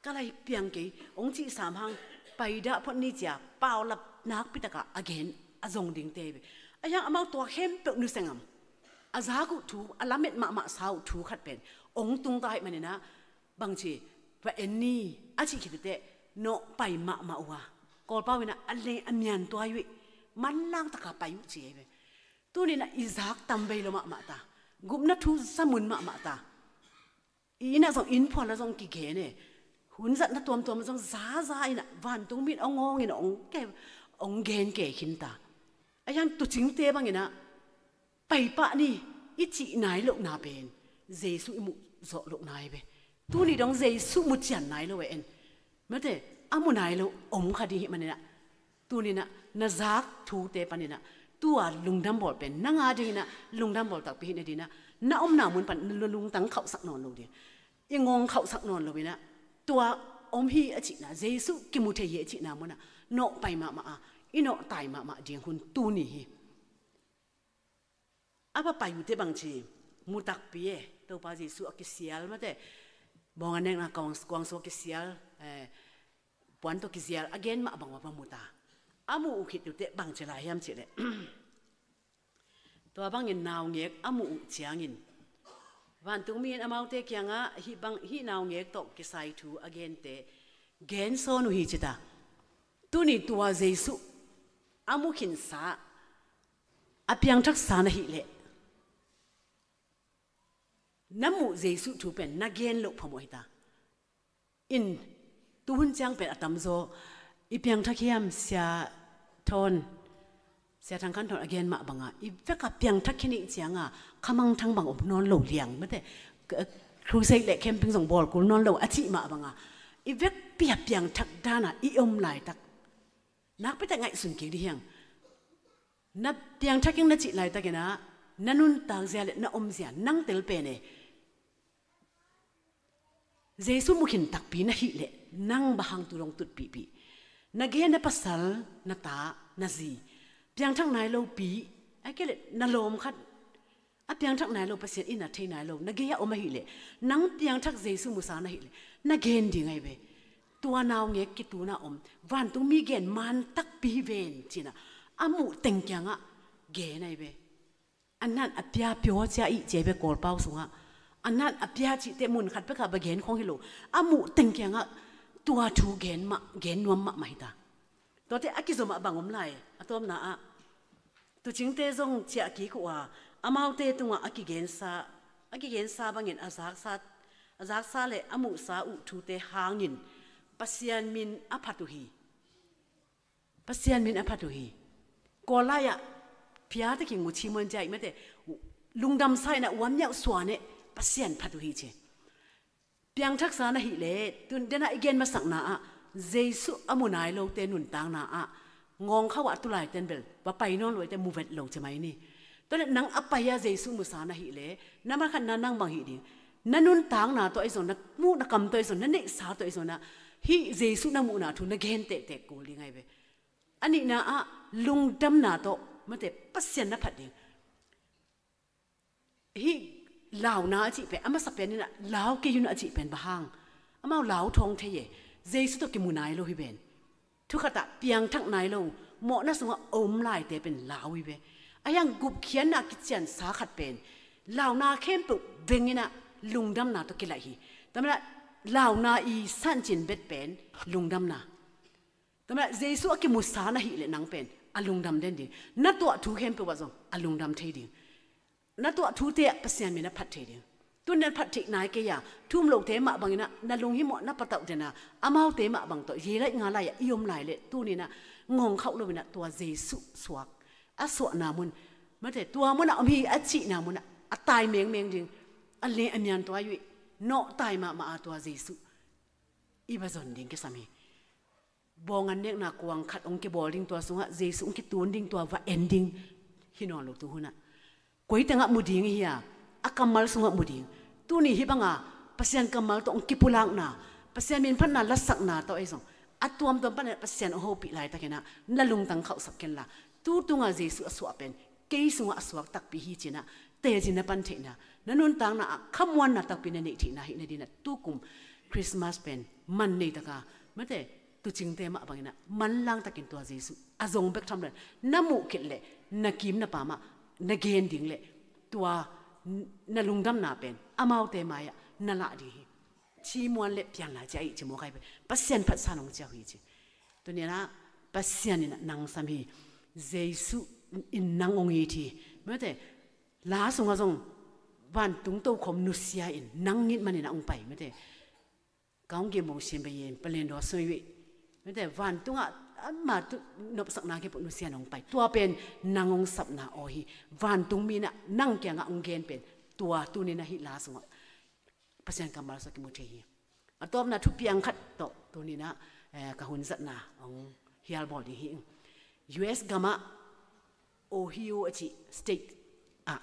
Ka lai piang kei hong cih sam hang, pai dah phot ni ci-a paulap nakpi takah a gen a zong dingte hi ve. Ahi hang amau tua khempeuh nusia ngam, a zak uh thu, a lamet mahmah sa uh thu khat pen hong tung ta ahih manin ah, bang ci, va en ni a cih khit uh teh nawh pai mahmah uh a, Kawlpau in ah a leng a mian tuai uh, manlang taka pai uh ci hi ve. Tuni-in ah i zak tam vei lo mahmah ta, gupna thu za mun mahmah ta. I inn ah zong, inn phual ah zong kigen e. Hun zatna tuamtuam ah zong zaza in ah vantungmi in hong awng in ah hong ke, hong gen ke khin ta. Ahi hang tuucingte bangin ah pai pah ni i cih nai lohna pen Jesu i muh zawh lohna hi ve. Tuni dong Jesu mu cian nai lo e en. Mate, a mu nai lo om kha ding hih manin ah, tuni-in ah na zak thute panin ah tua lungdam bawl pen nang a dingin ah lungdam bawl takpi hi nadingin ah, na omna mun pan na lungtang khauhsak nawn lo ding, i ngawng khauhsak nawn lo-in ah, tua om hi a cihna, Jesu kimu thei hi a cihna munah nawh pai mahmah a, i nawh tai mahmah ding hun tuni hi. A va pai uh teh bang ci, mu takpi e, Topa Jesu a kisial mate, bawng a nekna kuang, kuang sung a kisial, eh, puan tawh kizial a gen mah bang va mu ta. A mu uh khit uh teh bang ci lai hiam cih leh, tua bangin naungek a muh uh ciangin vantungmi in amaute kiangah hih bang, hih naungek tawh kisai thu a gente gen sawn uh hi ci ta. Tuni tua Jesu a mu khinsa, a piangthaksa na hih leh, na muh Jesu thu pen na gen loh phamawh hi ta. In, tuhun ciang pen a tamzaw i piangthak hiam, Sia Thawn, Sia Thang Khan Thawn a gen mah banga, i veka piangthak khin ih cianga khamangthang bang om nawn lo liang mate, k-, crusade le camping zong bawl kul nawn lo a cih mah banga, i vekpi a piangthak dana i om laitak nakpitak ngaihsun kik dih hiang. Na piangthak ing na cih laitakin ah, na nuntak zia le na om zia nang tel pen e. Jesu mu khin takpi na hih leh nang bang hang tu dong tutpihpih. Na gei na pasal, na ta, na zi piangthak nai lo pi, a kei leh na lawm khat, a piangthak nai lo, Pasian in a thei nai lo na gei a om ahih leh, nang piangthak Jesu musa na hih leh na gen ding ahi ve. Tua naungek kituna om vantungmi gen man takpi hi ven cinah a muh teng kiangah gen ahi ve. A nan a pia pio cia ih cia hi ve Kawlpau sungah. A nan a pia cihte mun khat pekah va gen khong hi lo. A muh teng kiangah tua thu gen mah, gen nuam mahmah hi ta. Tuate a kizom ah bang om lai, a tawpna ah tuucingte zong ciah kik uh a, amaute tungah a kigensa, a kigensa bangin a zaksa, a zaksa le a muhsa uh thute hangin Pasian min a phat uh hi. Pasian min a phat uh hi. Kawl lai-ah phiate kinguchi muan cia ih mate, lungdamsa inah uamniauh suan eh Pasian phat uh hi ci. Piangthaksa na hih leh, tun dena i gen masakna ah Jesu a mu nai lote nuntakna ah ngawngkho ah tulaiten bel va pai nawn lo ite mu vet lo ci mai ni. Tua le nang a pai-a Jesu musa na hih leh, na makhatna nang bang hih ding? Na nuntakna tawh ahi zong, na muhna kam tawh ahi zong, na neihsa tawh ahi zong ah hih Jesu na muhna thu na gen tehtek kul ding ahi ve. A nihna ah lungdamna tawh mate Pasian na phat ding. Hih launa a cih pen, a masa pen inah lau kei un a cih pen bang hang? Amau lau thawng thei e. Jesu tawh kimu nai lo hi ven. Thu khatah piangthak nai lo, mawhna sungah a om laite pen lau hi ve. A hiang gupkhiatna kiciansa khat pen launa khempeuh veng inah lungdamna tawh kilaih hi. Tua manin ah launa i sancin bet pen lungdamna. Tua manin ah Jesu a kimusa na hih leh nang pen a lungdam den ding. Na tuah thu khempeuh ah zong a lungdam thei ding. Na tuah thute ah Pasian min a phat thei ding. Tun na phat theih nai kei a, thu um lote mah bangin ah na lunghimawh na patauh den a, amaute mah bang tawh yei laih nga lai-ah i om lai leh tuni-in ah ngongkhauh loin ah tua Jesu suak a suahna mun, mate, tua munah om hi a cihna munah a tai mengmeng ding. A le a mian tua i uh hi, nawhtai mahmah a tua Jesu i va zon ding kisam hi. Bawng an nekna kuang khat hong kibawl ding, tua sungah Jesu hong kitun ding, tua va en ding hi nawn lo tu hunah. Koi tengah mu ding i hi a, a kammal sungah mu ding. Tuni hih banga Pasian kammal tawh hong kipulakna, Pasian min phatna lasakna tawh ahi zong a tuamtuam panah Pasian hong hopih laitakin ah na lungtang khauhsak kenla, tu tunga Jesu a suah pen kei sungah a suak takpi hi ci-in ah teci na pan theihna, na nuntakna ah khamuanna takpi na neih theihna hih nadingin ah tukum Christmas pen man nei taka, mate, tuucingte mah bangin ah manlang takin tua Jesu a zong bek tham lo-in na muh khit leh na kim na pam ah na gen ding leh tua n-, na lungdamna pen amaute mai-ah na lah ding hi. Cimuan le pianlai ci a ih ci mawk a hi ve. Pasian phatsan hong ciau hi ci. Tuni-in ah Pasian in ah nang sam hi. Jesu in nang hong it hi. Mate, la sungah zong vantung tokhom nusia in nang it manin ah hong pai, mate. Ka hong kim bong siam bei in palen dua soi wei, mate, vantungah ama tu nopsakna kipuh nusia in hong pai. Tua pen nang hong sapna aw hi. Vantung mi in ah nang kiangah hong gen pen tua tuni-in ah hih la sungah Pasian kammal sungah kimu thei hi. A tawpna thupiang khat tawh tuni-in ah, eh, ka hun zatna hong hialbawl ding hi. U S gamah Ohio a cih state ah,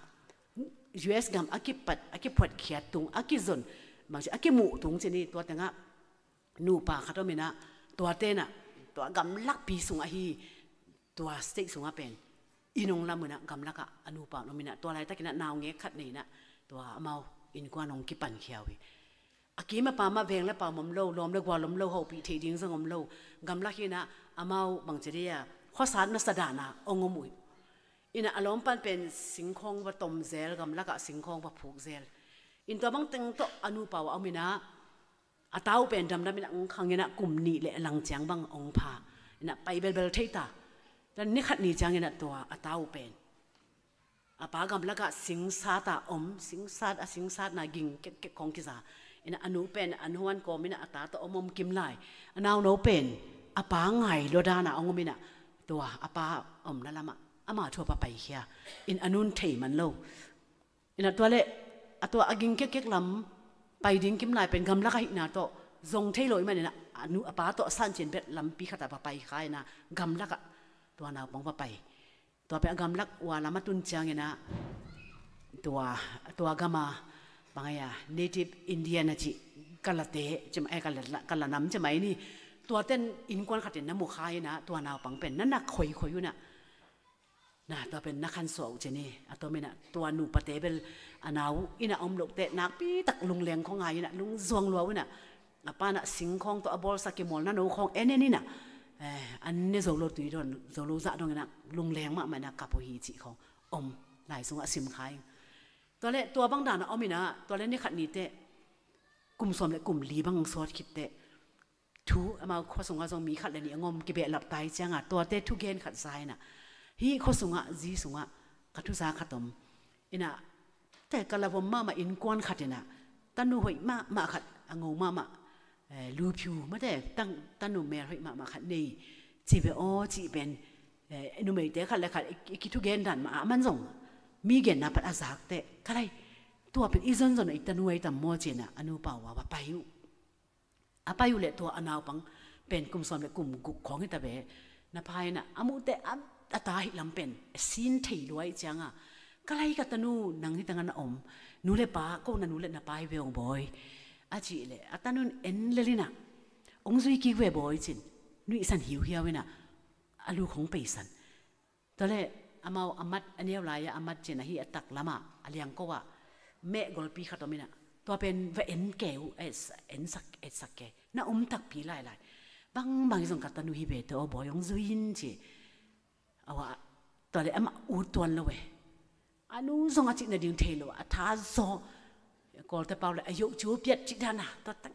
U S gam a kipat, a kiphuatkhiat tung, a kizon, bangci a kimuh tung ci ni, tua tengah nupa khat om in ah, tua tenah, tua gamlakpi sung ahi, tua state sungah pen inn hong lam in ah, gamlakah a nupa om in ah, tua laitakin ah naungek khat nei in ah, tua amau innkuan hong kipankhia uh hi. A kim a pam ah veng le pam om lo, lawm le gual om lo, hopih theih ding zong om lo. Gamlak hi in ah amau bangci dih a, khuasat nasa dan a hong om uh hi. In ah a lawmpan pen singkhawng va tom zel, gamlakah singkhawng va phuk zel. In tua bang teng tawh a nupa uh a om in ah, a ta uh pen damdam in ah hong khang in ah kum nih le a lang ciang bang hong pha. In ah pai belbel thei ta. Tua ni khat ni ciangin ah tua a ta uh pen a pa gamlakah singsat ah om, singsat, a singsatna ging kekkek khawng kiza. In ah a nu pen an huan kawm in ah a ta tawh om om kim lai. A nauno pen a pa ngai lua dan a hong om in ah, tua a pa omna lamah ama thu a va paikhia. In a nun thei man lo. In ah tua leh a tua a ging kekkek lam pai ding kim lai pen gamlak ahihna tawh zong thei lo ahih manin ah a nu a pa tawh a sancin bet lampi khat ah va pai kha in ah gamlakah tua naupang va pai. Tua pen a gamlak ua lam a tun ciangin ah tua, tua gam a bang a, native Indian a cih, Kalate ci mah, eh, Kala, Kala nam ci mah i ni. Tua ten innkuan khat in na mu kha in ah tua naupang pen na nak khoikhoi un ah, na tua pen na khansuah uh ci ni. A tua min ah tua nupate bel a nau inn ah om loh teh nakpi tak lungleng khawng ngai in ah lungzuang lua un ah, a pa in ah singkhawng tawh a bawlsa kimawlna no khawng en en in ah, eh, an ne zo lo, tui dawn zo lo zah dong in ah lungleng mahmah in ah kap uh hi cih khawng om, lai sungah sim kha ing. Tua leh tua bang dan a om in ah, tua leh ni khat ni teh, kum sawm le kum li bang sawt khit teh, thu, amau khua sungah zong mi khat le nih a ngom kibehlap tai ciangah, tuate thugen khat za in ah, hih khua sungah, zi sungah ka thuza khat om. In ah, te ka lavom mahmah innkuan khat in ah, tanu hoih mahmah khat, a ngo mahmah, eh, luphiu mate, tang, tanu mel hoih mahmah khat nei ci ve aw, cih pen, eh, numeite khat le khat i, i kithugen dan mah a man zong mi genna pat a zak teh, ka lai, tua pen i zonzon a i tanu ahi tam maw ci in ah, a nupa uh a va pai uh. A pai uh leh tua a naupang pen kum sawm le kum guk khawng hi ta ve. Na pa in ah a muh teh a, a ta ahih lam pen a sin thei lua ahih ciangah, ka lai, ka tanu nang hi tangah na om, nu le pa, ko na nu le na pa hi ve ung bawi, a cih leh a tanu in en lel in ah, hong zui kik ve bawi ci in nuihsan hiuhiau in ah a lu khawng peisan. Tua leh amau a mat, a neu lai-ah a mat ci in ah, hih a tak lamah a liangko ah meh golpi khat om in ah, tua pen va en kei uh, en sak, en sak kei, na om takpi lailai. Bangbang hi zong ka tanu hi ve teh aw bawi, hong zui in ci. Aw, tua leh amah ut tuan lo e. A nu zong a cih nading thei lo a, a tha zaw. Kawlte pau leh a yoh cu piat cih dan a, tua teng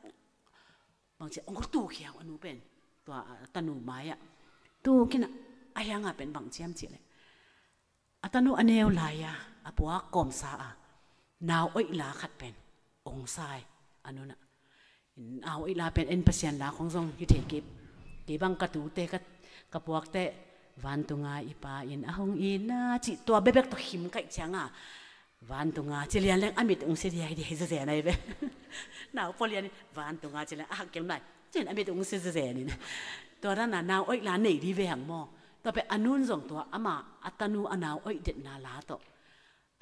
bang ci a, hong tuk hi a, a nu pen tua a tanu mai-ah tuk in a, a hiang a pen bang ci hiam cih leh, a tanu a neu lai-a a puak kawmsa a nau oih la khat pen hong sa hi. A nu in a, nau oih la pen en Pasian la khong zong hi thei kei. Kei bang ka tute, ka, ka puakte, vantunga i Pa in a hong itna cih tua bekbek tawh him kaih ciang a, vantunga ci lian leng a mit hong si diai di hi zezen ahi ve. Nau pua lian in vantunga ci lian a hak kim lai, ci-in a mit hong si zezen in. Tua dan a nau oih la nei di ve hang maw. Tua pen a nu in zong tua ama a tanu a nau oih detna la tawh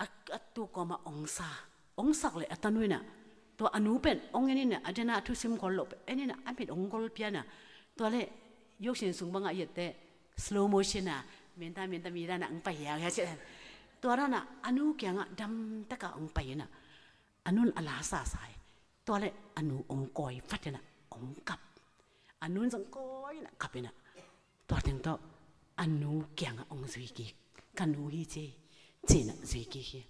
a, a tu kawm a hong sa, hong sak leh a tanu in a, tua a nu pen hong en in a, a den a thusim khol loh pen en in a, a mit hong gol pian a. Tua leh, yohsin sung bang a i et teh slow motion a, menta menta mi dan a hong pai hiauhiau ci dan. Tua dan a a nu kiangah damtak a hong pai in a, a nu in a la sasa hi. Tua leh a nu hong kawi fat in a, hong kap. A nu in zong kawi in a, kap in a, tua teng tawh a nu kiangah hong zui kik, ka nu hi ci, ci-in a zui kik hi.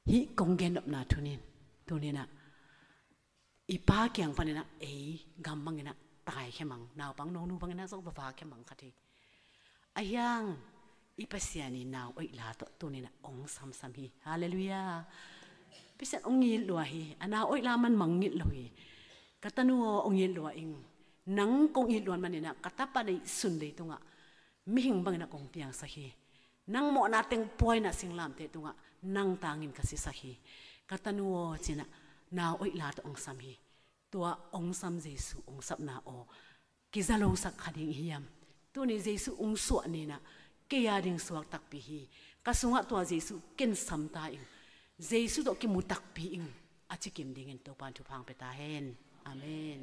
Hih kong gen nopna thu in, tuni in a, i Pa kiang panin a ei gam bangin a taikhia mang, naupang nonu bangin a zong vava khia mang khat hi. A hiang i Pasian i nau oih la tawh tuni in a hong samsam hi. Halleluiah. Pasian hong it lua hi. A nau oih la man mang it lo hi. Ka tanu aw, hong it lua ing. Nang kong it luat manin a, ka tapa neihsun leitungah mihing bangin a kong piangsak hi. Nang mawhna teng pua in a singlamteh tungah nang tangin ka sisak hi. Ka tanu aw, ci-in a nau oih la tawh hong sam hi. Tua hong sam Jesuh hong sapna aw kiza losak kha ding i hiam? Tuni Jesuh hong suah ni in a, kei a ding suak takpi hi. Ka sungah tua Jesuh ken sam ta ing. Jesuh tawh kimu takpi ing. A ci kim dingin Topa'n thupha hong pia ta hen. Amen.